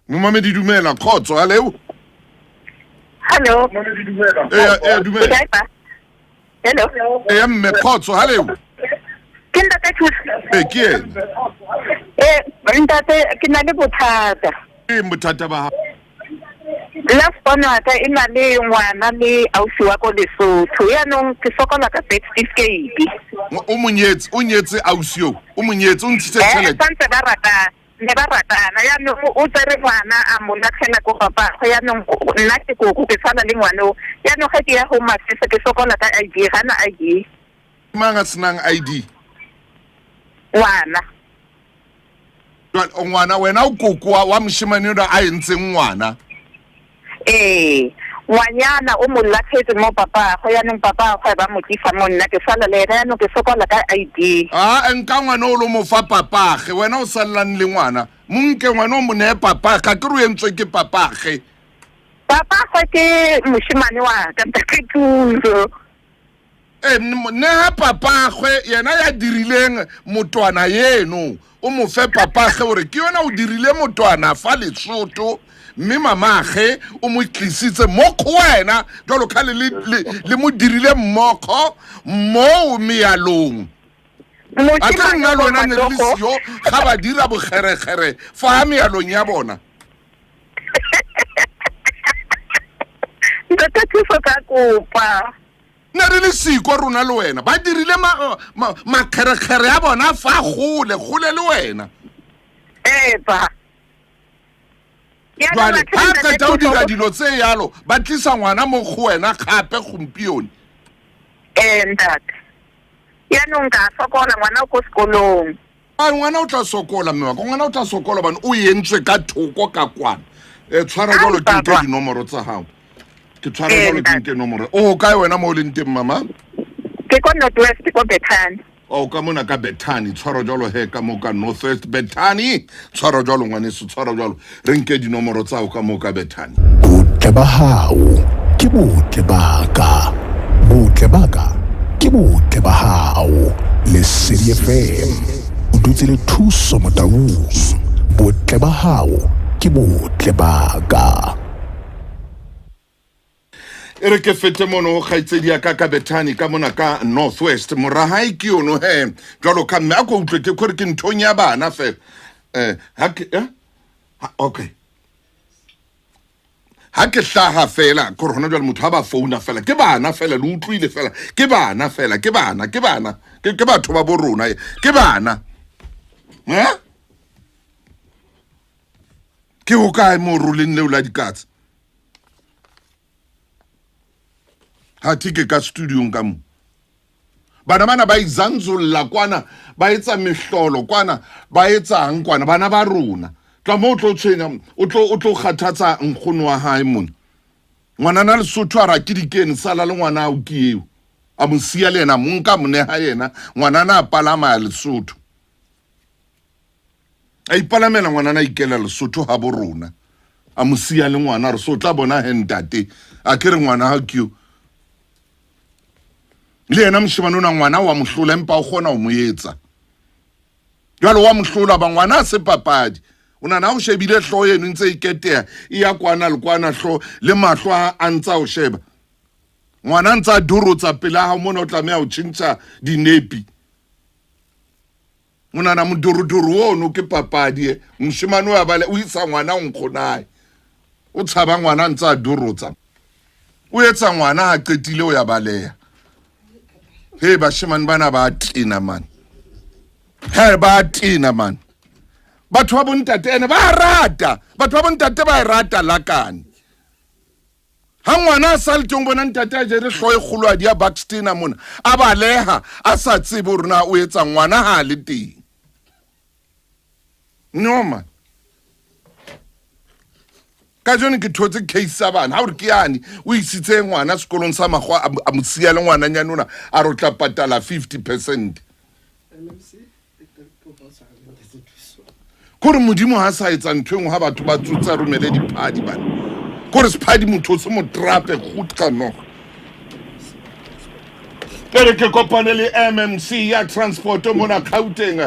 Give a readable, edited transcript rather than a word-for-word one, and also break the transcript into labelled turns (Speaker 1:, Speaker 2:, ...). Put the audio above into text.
Speaker 1: Momamedi dumela, kgotso, hallo.
Speaker 2: Hallo.
Speaker 1: Eya, eya, dumela.
Speaker 2: Hello.
Speaker 1: Eya mme, kgotso, hallo.
Speaker 2: Ke ntate Thuso.
Speaker 1: Ee, ke ena.
Speaker 2: Eh, ntate ke na le bothata.
Speaker 1: Ke eng bothata ba hao?
Speaker 2: Last born wa ka e na le ngwana le ausi wa ko Lesotho. Yaanong ke sokola ka birth certificate.
Speaker 1: O mo nyetse, o nyetse ausi eo. O mo nyetse, o ntshitse
Speaker 2: Eh,
Speaker 1: tjhelete.
Speaker 2: santse ba ratana. Ne ba ratana yaanong o tsere ngwana a mo latlhela ko papagwe yaanong nna ke koko ke tshwana le ngwane o yaanong ge ke ya home affairs ke sokola ka ID ga na ID.
Speaker 1: Mang a senang ID?
Speaker 2: Ngwana.
Speaker 1: Jwale, o ngwana wena o koko wa moshemane enwa a entseng ngwana.
Speaker 2: Ee, ngwanyana o mo latlhetse mo papagwe yaanong papagwe ba mo tlisa mo nna ke sala le ena yaanong ke sokola ka ID.
Speaker 1: A nka ngwana o lo mo fa papage, wena o sallang le ngwana. Mo nke ngwana o mo neye papage, ga ke re o entswe ke papage.
Speaker 2: Papagwe ke moshemane wa ka, ntate Thuso.
Speaker 1: Ee, neha papagwe yena ya dirileng motwana yeno, o mo fe papage gore ke yona o dirile motwana fa Lesotho, mme mamage o mo tlisitse mo go wena jalo ka le, le, le, le mo dirile mmogo moo mealong. A ke nna le wena ne re le sio ga ba dira bogeregere fa mealong ya bona.
Speaker 2: Ntate Thuso ka kopa.
Speaker 1: Ne re le siko rona le wena ba dirile makgerekgere ya bona fa gole gole le wena.
Speaker 2: Epa.
Speaker 1: Jwale ha qeta ho dira dilo tse yalo ba tlisa ngwana mo go wena gape gompieno.
Speaker 2: Ee ntate. Yaanong ka sokola ngwana o ko sekolong.
Speaker 1: A ngwana o tla sokola mme wa ka, ngwana o tla sokola hobane o entswe ka thoko ka kwana. E tshwara jwalo ke nke dinomoro tsa hao. Ke tshwara jwalo ke nke nomoro. O kae wena mo o leng teng mama?
Speaker 2: Ke ko North West ko Bethany.
Speaker 1: O ka mona ka Bethany, tshwara jwalo he ka mo ka North West Bethany. Tshwara jwalo ngwaneso, tshwara jwalo. Re nke dinomoro tsa hao ka mo ka Bethany.
Speaker 3: Botle ba hao ke botle ba ka, botle ba ka ke botle ba hao. Lesedi FM, o dutse le Thuso Motaung. Botle ba hao ke botle ba ka.
Speaker 1: E re ke fete mono ho kgaitsedi ya ka ka Bethany ka mona ka North West. Mora hae ke yono he jwalo ka mme a ko utlwe ke kore ke nthong ya bana fela. Eh, ha ke eh? Ha, okay. Ha ke hlaha fela kore hona jwale motho ha ba founa fela ke bana fela le utlwile fela ke bana fela ke bana ke bana ke ke batho ba bo rona ke bana. Eh? Ke ho kae mo roleng leo la dikatse? Ha thi ke ka studiong ka mo. Bana bana ba izanzolla kwana, ba etsa mehlolo kwana, ba etsang kwana, bana ba rona. Tla mo o tlo tshwenya, o tlo o tlo kgathatsa nkgono wa hae mona. Ngwanana Lesotho a ra ke dikene sala le ngwana ao ke eo. A mo siya le yena, mo nka mo neha yena, ngwanana a palama ya Lesotho. A ipalamela ngwanana a ikela Lesotho ha bo rona. A mo siya le ngwana re so tla bona he ntate. A ke re ngwana ha ke yo. Le yena moshemane ona ngwana wa mohlola empa o kgona ho mo etsa. Jwale wa mohlola ba ngwana a se papadi. O nana o shebile hlooho eno ntse e keteha e ya kwana le kwana hlo le mahlo a ntsa o sheba. Ngwana ntsa dorotsa pela hao mona o tlameha ho tjhentjha dinepi. O nana modorodoro ono ke papadi e. Moshemane o a bale o isa ngwana o nkgonae. O tshaba ngwana ntse a dorotsa. O etsa ngwana ha qetile o ya baleha. He bashemane bana ba tena man. He ba tena man. Batho ba bontate ene ba rata. Batho ba bontate ba e rata lakane. Ha ngwana a sa le teng bona ntate a jere hlooho e kgolohadi ya Buxton mona a baleha a sa tsebe hore na o etsa ngwana ha a le teng. No man. Ka jone ke thotse case sa bana ha ore ke yane o isitse ngwana sekolong sa makgwa a mo siya le ngwananyane ona a re o tla patala 50%. Kore modimo ha sa etsa ntho engwe ha batho ba tsotsa romele diphadi bana. Kore sephadi motho se mo trape goed genoeg. E re ke kopane le MMC ya transport mona Gauteng.